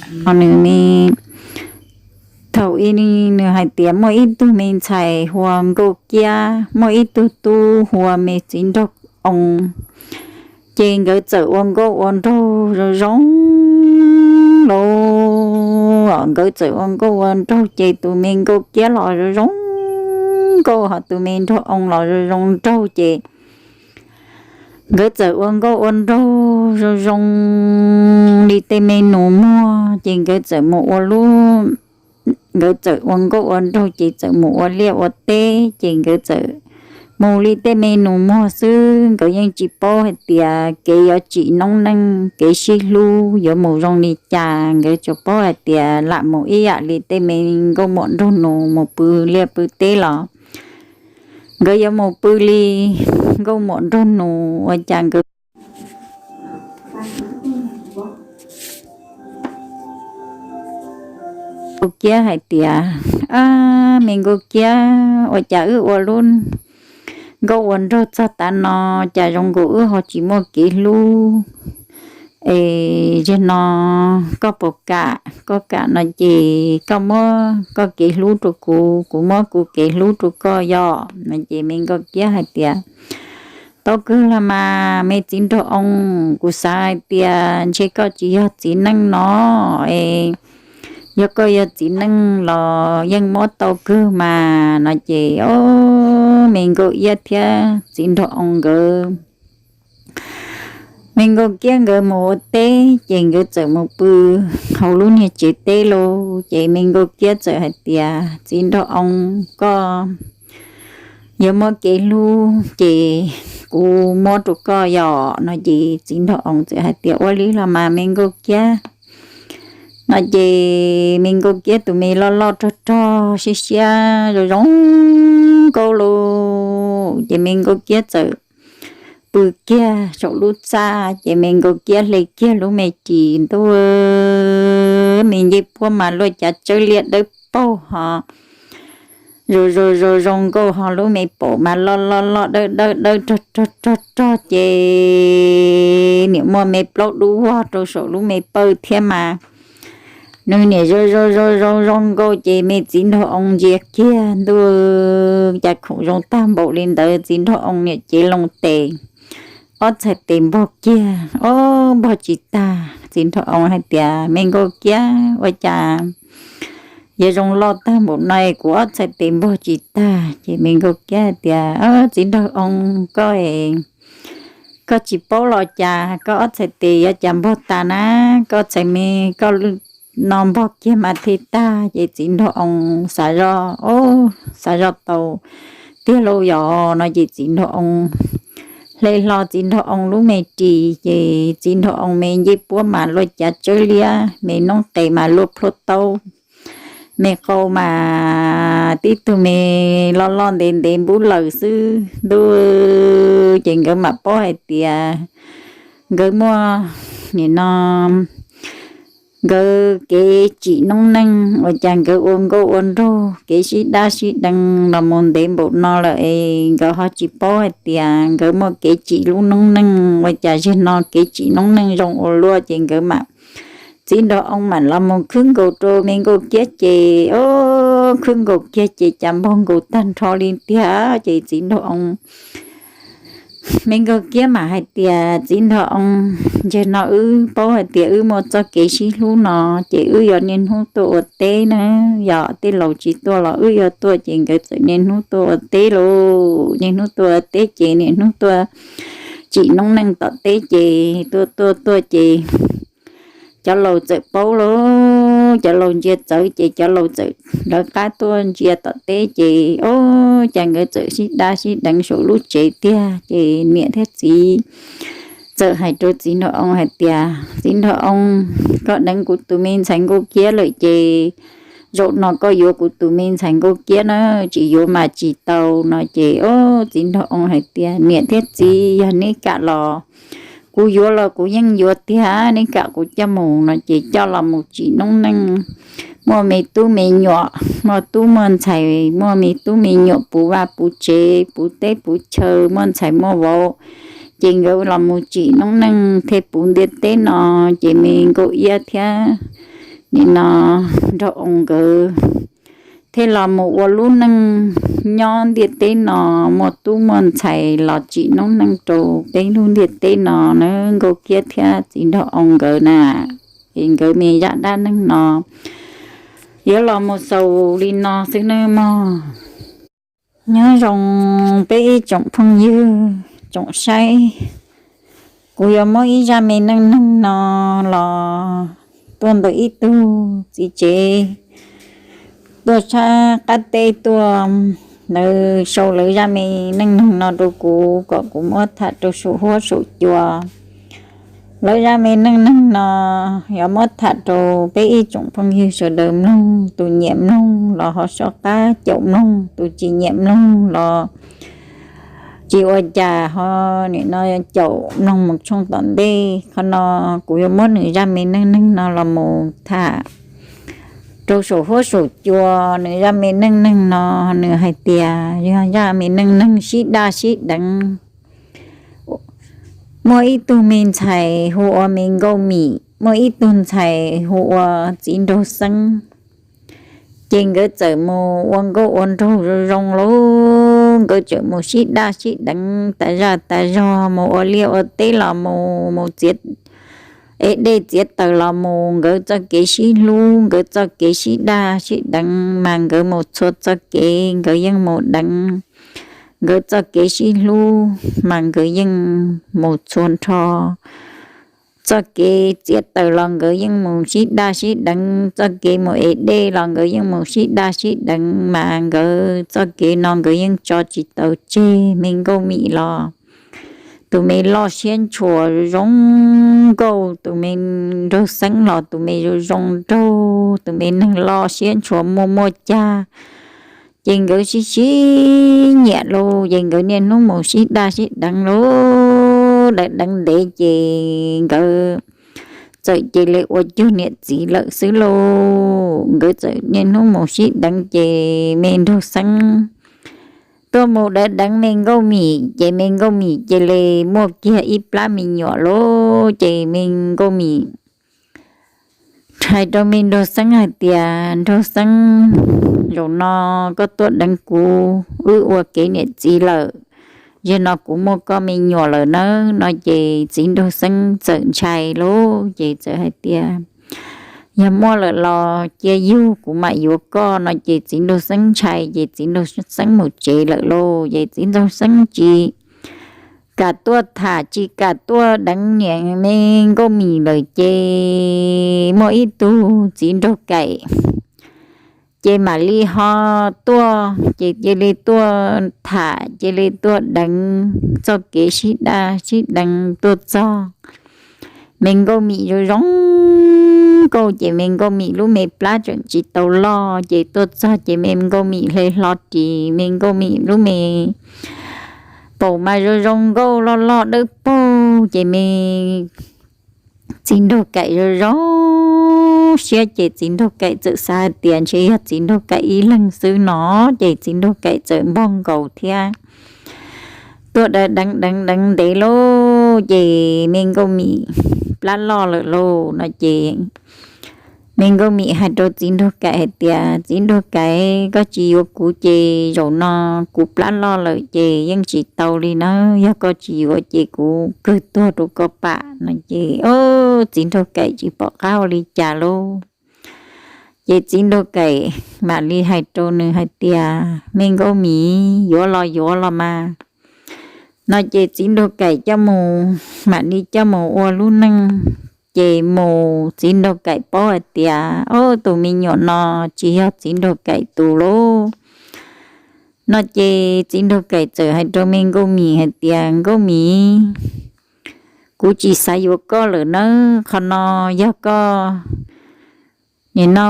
Nws me, thaum i nws hais tias muaj ib tug me ntxhais hu ua Nkauj Kiab, muaj ib tug tub hu ua me txiv nraug Oo. Ces nkawd txawm ua nkauj ua nraug zoo zoo lauj. Nkawd txawm ua nkauj ua nraug ces tus me Nkauj Kiab los zoo zoo nkauj, ho tus me nraug Oo los zoo zoo nraug ces nkawd txawm ua nkauj ua nraug zoo zoo li tej me nus muag ces nkawd txawm mus ua lub, nkawd txawm ua nkauj ua nraug ces txawm mus ua liaj ua teb ces nkawd txawm mus li tej me nus muag xwb. Nkawd yeej tsis paub hais tias kev yuav tsim noob neej kev sib hlub yuav mus zoo li cas, nkawd tsuas paub hais tias lam mus ib yam li tej me nkauj muam nraug nus mus pw liaj pw teb los nkawd yuav mus pw li nkauj muam nraug nus. Ua cas nkawd Nkauj Kiab hais tias, Ab, me Nkauj Kiab, ua cas wb ua lub nkauj ua nraug txog tav no, cas zoo nkaus wb ho tsis muaj kev hlub? Es zaum no koj puas kam, koj kam no ces koj muab koj kev hlub rau kuv, kuv muab kuv kev hlub rau koj yom. No ces me Nkauj Kiab hais tias, Tau kawg los mas me txiv nraug Oo, kuv xav hais tias ntshe koj tsis yog txiv neej no es, yog koj yog txiv neej los yeej muab tau kawg mas. No ces o, me Nkauj Kiab thiab txiv nraug Oo nkawd, me Nkauj Kiab nkawd mus ua teb ces nkawd txawm mus pw hauv lub niag tsev teb lauj. Ces me Nkauj Kiab txawm hais tias, Txiv nraug Oo, koj yuav muab kev hlub ces kuv muab rau koj yom. No ces txiv nraug Oo txawm hais tias, Ua li los mas me Nkauj Kiab. No ces me Nkauj Kiab tus me loj loj rog rog siab siab zoo zoo nkauj lauj. Ces me Nkauj Kiab txawm pw kiag saum lub txaj ces me Nkauj Kiab hle kiag lub me ris ntuj, me ncej puab mas luaj cav tsawb liab dawb paug ho zoo zoo zoo zoo nkauj ho lub me paum mas loj loj loj dawb dawb dawb rog rog rog rog ces niam muaj me plaub dub vog rau saum lub me pawj thiab mas nws niam zoo zoo zoo zoo zoo nkauj ces me txiv nraug Oo ntsia kiag ntuj, cas khoom zoo tag npaum li ntawd. Txiv nraug Oo niam cev loo tes ob txhais tes npog kiag, o, npog tsis tag. Txiv nraug Oo hais tias, Me Nkauj Kiab, ua cas yuav zoo loj tag npaum no kuv ob txhais tes npog tsis tag? Ces me Nkauj Kiab hais tias, Txiv nraug Oo, koj koj tsis paub los cas, koj ob txhais tes yuav cas npog tag na, koj txhais me, koj no npog kiag mas thiaj tag. Ces txiv nraug Oo xav zoj, o, xav zoj tau tiag lauj yom. No ces txiv nraug Oo hle hlo txiv nraug Oo lub me ris ces txiv nraug Oo me ncej puab mas luaj cav tsawb liab, me noob qes mas luaj plhuav taub, me qau mas tib tug me loj loj ntev ntev npub laws xwb ntuj. Ces nkawd mam paub hais tias nkawd muaj, nim no nkawd kev tsim noob neej, ua cas nkawd ua nkauj ua nraug kev sib dab sib deev los mus ntev npaum no lawm es nkawd ho tsis paub hais tias nkawd muaj kev tsim lub noob neej. Ua cas zaum no kev tsim noob neej zoo ua luaj? Ces nkawd mam, txiv nraug Oo mam los mus khwb nkaus rau me Nkauj Kiab ces, o, khwb nkaus kiag ces cas npog nkaus tag nrho li tiag. Ces txiv nraug Oo, me Nkauj Kiab mam hais tias, Txiv nraug Oo, zaum no wb paub hais tias wb muaj txoj kev sib hlub no ces wb yuav niaj hnub tuaj ua teb na. Yog tej laus tsis tuaj los wb yuav tuaj. Ces nkawd txawm niaj hnub tuaj ua teb lauj, niaj hnub tuaj ua teb ces niaj hnub tuaj tsim noob neej tom teb ces tuaj tuaj tuaj ces cov laus txawm paub lauj, cov laus ntsia txawv ces cov laus txawm lawv qab tuaj ntsia tom teb ces, o, cas nkawd txawm sib dab sib deev saum lub tsev tiag. Ces niam thiab txiv txawm hais rau txiv nraug Oo hais tias, Txiv nraug Oo, koj deev kuv tus me ntxhais Nkauj Kiab lawm ces zaum no koj yuav kuv tus me ntxhais Nkauj Kiab na, tsis yuav mas tsis tau. No ces, o, txiv nraug Oo hais tias, Niam thiab txiv, yog neb kam los kuv yuav los kuv yeej yuav tiag, neb kam kuv coj mus. No ces coj los mus tsim noob neej, muaj me tub me nyuam, muaj tub muaj ntxhais, muaj me tub me nyuam puv vaj puv tsev, puv teb puv chaw, muaj ntxhais muaj vauv. Ces nkawd los mus tsim noob neej thiaj puv ntiaj teb no. Ces me Nkauj Kiab thiab nim no nraug oo nkawd thiaj los mus ua lub neej nyob ntiaj teb no, muaj tub muaj ntxhais los tsim noob neej rau peb lub ntiaj teb no na. Nkauj Kiab thiab txiv nraug oo nkawd na, es nkawd me zaj dab neeg no yuav los mus xaus li no xwb nawb mog. Nyob zoo peb ib tsoom phooj ywg tsoom saib, kuv yuav muab ib zaj me neej neeg no los tuaj ntawm ib tug txiv tsev tuaj sab qab teb tuaj, lawv sau lawv zaj me neej neeg no rau kuv kom kuv muab tham rau saum huab saum cua. Lawv zaj me neej neeg no yuav muab tham rau peb ib tsoom phooj ywg sawv daws mloog, tus nyiam mloog los ho soj qab caum mloog, tus tsis nyiam mloog los tsis ua cas ho nim no caum mloog mus tshooj tom ntej. Qhov no kuv yuav muab nws zaj me neej neeg no los mus tham rau saum huab saum cua. Nws zaj me neej neeg no nws hais tias yog zaj me neej neeg sib daj sib deev. Muaj ib tug me ntxhais hu ua me Nkauj Mim, muaj ib tug ntxhais hu ua Txiv Nraug Xeeb. Ces nkawd txawm mus ua nkauj ua nraug zoo zoo lauj, nkawd txawm mus sib daj sib deev tas zaj tas zog, mus ua liaj ua teb los mus, mus txiav, ev dej txiav taws los mus, nkawd txoj kev sib hlub, nkawd txoj kev sib daj sib deev mas nkawd mus txhua txoj kev nkawd yeej mus deev. Nkawd txoj kev sib hlub mas nkawd yeej mus txhua nrho. Txoj kev txiav taws los nkawd yeej mus sib daj sib deev, txoj kev mus ev dej los nkawd yeej mus sib daj sib deev, mas nkawd txoj kev no nkawd yeej tso tsis tau tseg. Me Nkauj Mim los tus me loj siab ntshua zoo nkauj, tus me Nraug Xeeb los tus me zoo zoo nraug, tus me neeg loj siab ntshua muaj muaj cag. Ces nkawd sib sib nyiam lauj, ces nkawd niaj hnub mus sib daj sib deev lauj, deev deev ntev ces nkawd txawm cia li ua cuag niam txiv lawm xwb lauj. Nkawd txawm niaj hnub mus sib deev ces me Nraug Xeeb tuaj mus deev deev me Nkauj Mim, ces me Nkauj Mim cia li muaj kiag ib plab me nyuam lauj. Ces me Nkauj Mim hais rau me Nraug Xeeb hais tias, Nraug Xeeb, zaum no koj tuaj deev kuv, wb ua kev niam txiv lawm, yog no kuv muaj koj me nyuam lawm nawb. No ces Txiv Nraug Xeeb txawm ntshai lauj, ces txawm hais tias, Yog muaj lawm los cia yug kuv mam yuav koj. No ces Txiv Nraug Xeeb ntshai, ces Txiv Nraug Xeeb mus tsev lawm lauj. Ces Txiv Nraug Xeeb tsis kam tuaj tham, tsis kam tuaj deev niam me Nkauj Mim lawm, ces muaj ib tug Txiv Nraug Kaim ces mam li ho tuaj, ces cia li tuaj tham, cia li tuaj deev, txoj kev sib daj sib deev tuaj txog. Me Nkauj Mim zoo zoo nkauj, ces me Nkauj Mim lub me plab tseem tsis tau loj, ces tuaj txog ces me Nkauj Mim hle hlo ris, me Nkauj Mim lub me paum mas zoo zoo nkauj loj loj dawb paug, ces me Txiv Nraug Kaim zoo zoo siab, ces Txiv Nraug Kaim txawm xav hais tias ntshe yog Txiv Nraug Kaim ib leeg xwb no, ces Txiv Nraug Kaim txawm npog nkaus thiab tuaj deev deev deev deev ntev lauj, ces me Nkauj Mim plab loj lawm lauj. No ces me Nkauj Mim hais rau Txiv Nraug Kaim hais tias, Txiv Nraug Kaim, koj tsis yuav kuv ces zaum no kuv plab loj lawm ces yeej tsis tau li nawb, yog koj tsis yuav ces kuv kawg tuag rau koj pam. No ces Txiv Nraug Kaim tsis pom qab ua li cas lauj. Ces Txiv Nraug Kaim mam li hais rau nws hais tias, Me Nkauj Mim, yuav los yuav los mas. No ces Txiv Nraug Kaim coj mus, mam li coj mus ua lub neej. Ces mus Txiv Nraug Kaim paub hais tias, Ob, tus me nyuam no tsis yog Txiv Nraug Kaim tus lauj. No ces Txiv Nraug Kaim txawm hais rau me Nkauj Mim hais tias, Nkauj Mim, kuv tsis xav yuav koj lawm nawb, qhov no yog koj nim no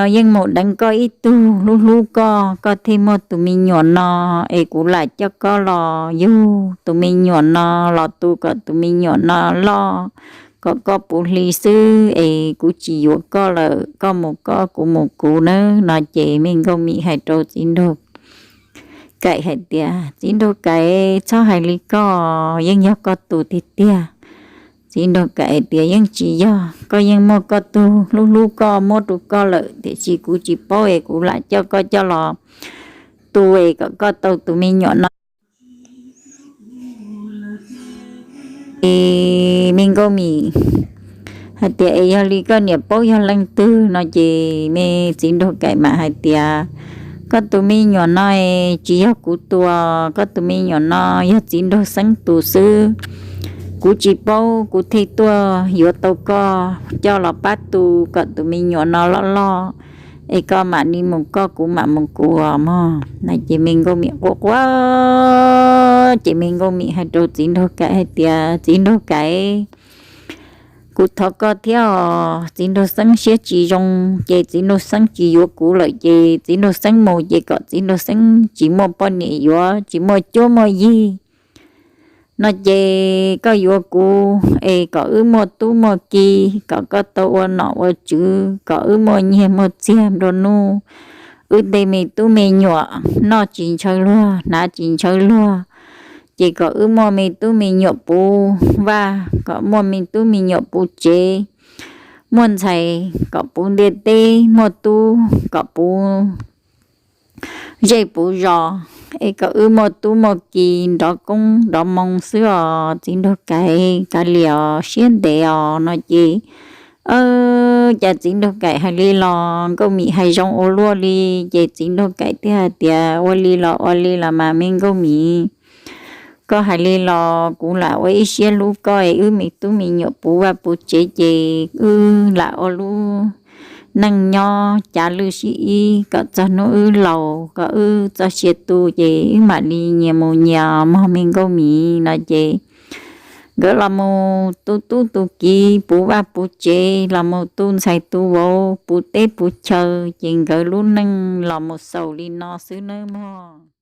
yeej mus deev koj ib tug hlub hlub koj, koj thiaj muaj tus me nyuam no, es kuv lam coj koj los yug tus me nyuam no los tu kom tus me nyuam no loj, kom koj puv hli xwb, es kuv tsis yuav koj lawm, koj mus koj, kuv mus kuv nawb. No ces me Nkauj Mim hais rau Txiv Nraug Kaim hais tias, Txiv Nraug Kaim, txhob hais li koj, yeej yog koj tus tiag tiag. Txiv Nraug Kaim hais tias, Yeej tsis yog, koj yeej muaj koj tug hlub hlub koj muab rau koj lawm, tiam sis kuv tsis paub es kuv lam coj koj coj los tu es kom koj tau tus me nyuam no. Es me Nkauj Mim hais tias, Es yog li koj niam paub yog leej twg? No ces me Txiv Nraug Kaim mam hais tias, Koj tus me nyuam no tsis yog kuv tua, koj tus me nyuam no yog Txiv Nraug Xeeb tus xwb. Kuv tsis paub, kuv thiaj tuaj yuav tau koj coj los pab tu kom tus me nyuam no loj loj, es koj mam li mus koj, kuv mam mus kuv os mog. No ces me Nkauj Mim quaj quaj, ces me Nkauj Mim hais rau Txiv Nraug Kaim hais tias, Txiv Nraug Kaim, kuv thov koj thiab os, Txiv Nraug Xeeb siab tsis zoo, ces Txiv Nraug Xeeb tsis yuav kuv lawm, ces Txiv Nraug Xeeb mus ces kom Txiv Nraug Xeeb tsis muaj poj niam yuav, tsis muaj cuab muaj yig. No ces koj yuav kuv es kom wb muaj tub muaj ki, kom koj tau ua nom ua tswv, kom wb muaj nyiaj muaj txiag nplua nuj, wb tej me tub me nyuam noj tsis ntshaw luag, hnav tsis ntshaw luag, ces kom wb muaj me tub me nyuam puv vaj, kom muaj me tub me nyuam puv tsev, muaj ntxhais kom puv ntiaj teb, muaj tub kom puv zej puv zos, es kom wb muaj tub muaj ki nrov koob nrov moo xwb os Txiv Nraug Kaim, kav liam os, siab ntev os. No ces, cas Txiv Nraug Kaim hais li los Nkauj Mim hais zoo ua luaj li, ces Txiv Nraug Kaim thiaj hais tias, Ua li los ua li los mas me Nkauj Mim, koj hais li los kuv lam ua ib siab hlub koj es wb me tub me nyuam puv vaj puv tsev, ces wb lam ua lub neej nyob cav lwj sib ib kom txog hnub wb laus, kom wb txoj sia tu ces wb mam li nyias mus nyias mog me Nkauj Mim. No ces nkawd los mus tu tub tu kiv, puv vaj puv tsev, los mus tu ntxhais tu vauv, puv teb puv chaw, ces nkawd lub neej los mus xaus li no xwb nawb mog.